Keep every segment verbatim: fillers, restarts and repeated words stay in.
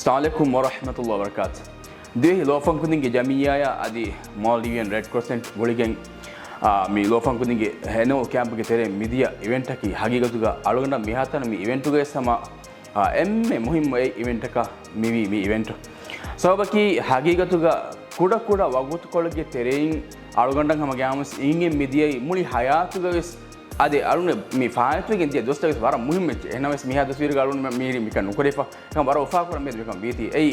އައްސަލާމު ޢަލައިކުމް ވަރަޙްމަތުﷲި ވަބަރަކާތު. ދިވެހި ލޯފަންކުދިންގެ ޖަމިއްޔާއާ އަދި މޯލްޑިވިއަން ރެޑް ކްރޮސެންޓް ގުޅިގެން، އާ، މި ލޯފަންކުދިންގެ ހެނޯ ކެމްޕްގެ ތެރެއިން މިދިޔަ އިވެންޓަކީ ހަގީގަތުގަ އަޅުގަނޑަށް މިހާތަނަށް މި އިވެންޓުގައި ހަމަ، އާ، އެންމެ މުހިއްމު އެއް އިވެންޓަކަށް މިވީ މި އިވެންޓު. ސަބަބަކީ ހަގީގަތުގަ ކުޑަކުޑަ ވަގުތުކޮޅެއްގެ ތެރެއިން އަޅުގަނޑަށް ހަމަ ގައިމުވެސް އިނގެން މިދިޔައީ މުޅި ހަޔާތުގަވެސް އަދި އަޅުން މި ފާއިތުވެގެން ދިޔަ ދުވަސްތަކެސް ވަރަށް މުހިއްމު އެއްޗެއް. އެހެނަވެސް މިހާ ދުވަސްވީރުގަ އަޅުން މި-، މީރި މިކަން ނުކުރެފަ. އެކަން ވަރަށް އުފާކުރަން މިއަދު މިކަން ވީތީ. އެއީ،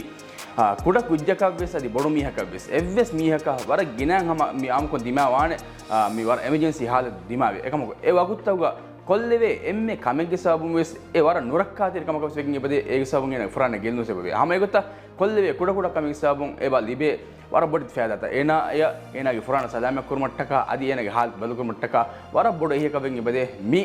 އާ، ކުޑަ ކުއްޖަކަށްވެސް އަދި ބޮޑު މީހަކަށްވެސް އެއްވެސް މީހަކަށް ވަރަށް ގިނައިން ހަމަ މި އާއްމުކޮށް ދިމާވާނެ، އާ، މި ވަރަށް އެމަޖެންސީ ހާލަތު ދިމާވި. އެކަމަކު އެ ވަގުތުތަކުގަ ކޮށްލެވޭ އެންމެ ކަމެއްގެ ސަބަބުން ވެސް އެ ވަރަށް ނުރައްކާތެރި ކަމަކަށް ވެސް ވެގެން އެބަދޭ. އޭގެ ސަބަބުން އޭނާގެ ފުރާނަ ގެއްލުން ސަބަބޭ. ހަމަ އެގޮތަށް ކޮށްލެވޭ ކުޑަކުޑަ ކަމެއްގެ ސަބަބުން އެބަ ލިބޭ ވަރަށް ބޮޑެތި ފައިދާތައް އޭނާއަށް، އޭނާގެ ފުރާނަ ސަލާމަތް ކުރުމަށްޓަކާ އަދި އޭނާގެ ހާލަތު ބަދަލުކުރުމަށްޓަކާ ވަރަށް ބޮޑު އެހީއަކަށް ވެގެން އެބަދޭ. މި،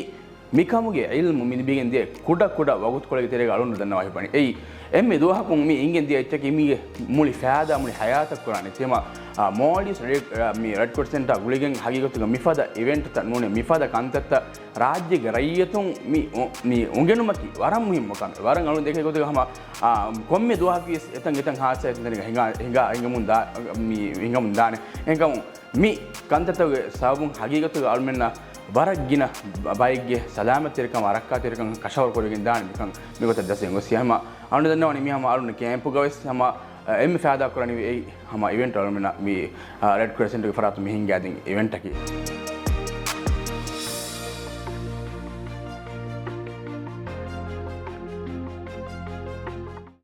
މިކަމުގެ ޢިލްމު މި ލިބިގެން ދިޔަ ކުޑަ ކުޑަ ވަގުތުކޮޅެއްގެ ތެރޭގަ އަޅުން ދަންނަވާ ހިބަނީ. އެއީ، އެންމެ ދުވަހަކުން މި އިނގެން ދިޔަ އެއްޗަކީ މީގެ މުޅި ފައިދާ މުޅި ހަޔާތަށް ކުރާނެ. ތިމަ، އާ، މޯލްޑިވްސް ރެޑް، އާ، މި ރެޑް ކްރޮސެންޓާ ގުޅިގެން ހަގީގަތުގަ މިފަދަ އިވެންޓްތައް ނޫނޭ، މިފަދަ ކަންތައްތައް ރާއްޖޭގެ ރައްޔިތުން މި އު-، މި އުނގެނުމަކީ ވަރަށް މުހިއްމު ކަމެއް. ވަރަށް އަޅުން ދެކޭ ގޮތުގަ ހަމަ، އާ، ކޮންމެ ދުވަހަކީ ވެސް އެތަން އެތަން ހާދިސާ އެތަން ތަނެއްގަ ހިނގާ، ހިނގާ، ހިނގަމުން ދާ-، މި ހިނގަމުން ދާނެ. އެހެންކަމުން މި ކަންތައްތަކުގެ ސަބަބުން ހަގީގަތުގަ އަޅުމެންނަށް ވަރަށް ގިނަ ބަ-، ބައެއްގެ ސަލާމަތްތެރިކަމާ ރައްކާތެރިކަން ކަށަވަރު ކުރެވިގެން ދާނެ މިކަން މިގޮތަށް ދަސްވެގެން ގޮސް. ހަމަ އަޅުން ދަންނަވަނީ މި ހަމަ އަޅުން ކޭމްޕުގަ ވެސް ހަމަ އެންމެ ފައިދާ ކުރަނިވި އެއީ ހަމަ އިވެންޓް އަޅުމެންނަށް މި، އާ، ރެޑް ކްރޮސެންޓްގެ ފަރާތުން މި ހިންގާދިން އިވެންޓަކީ.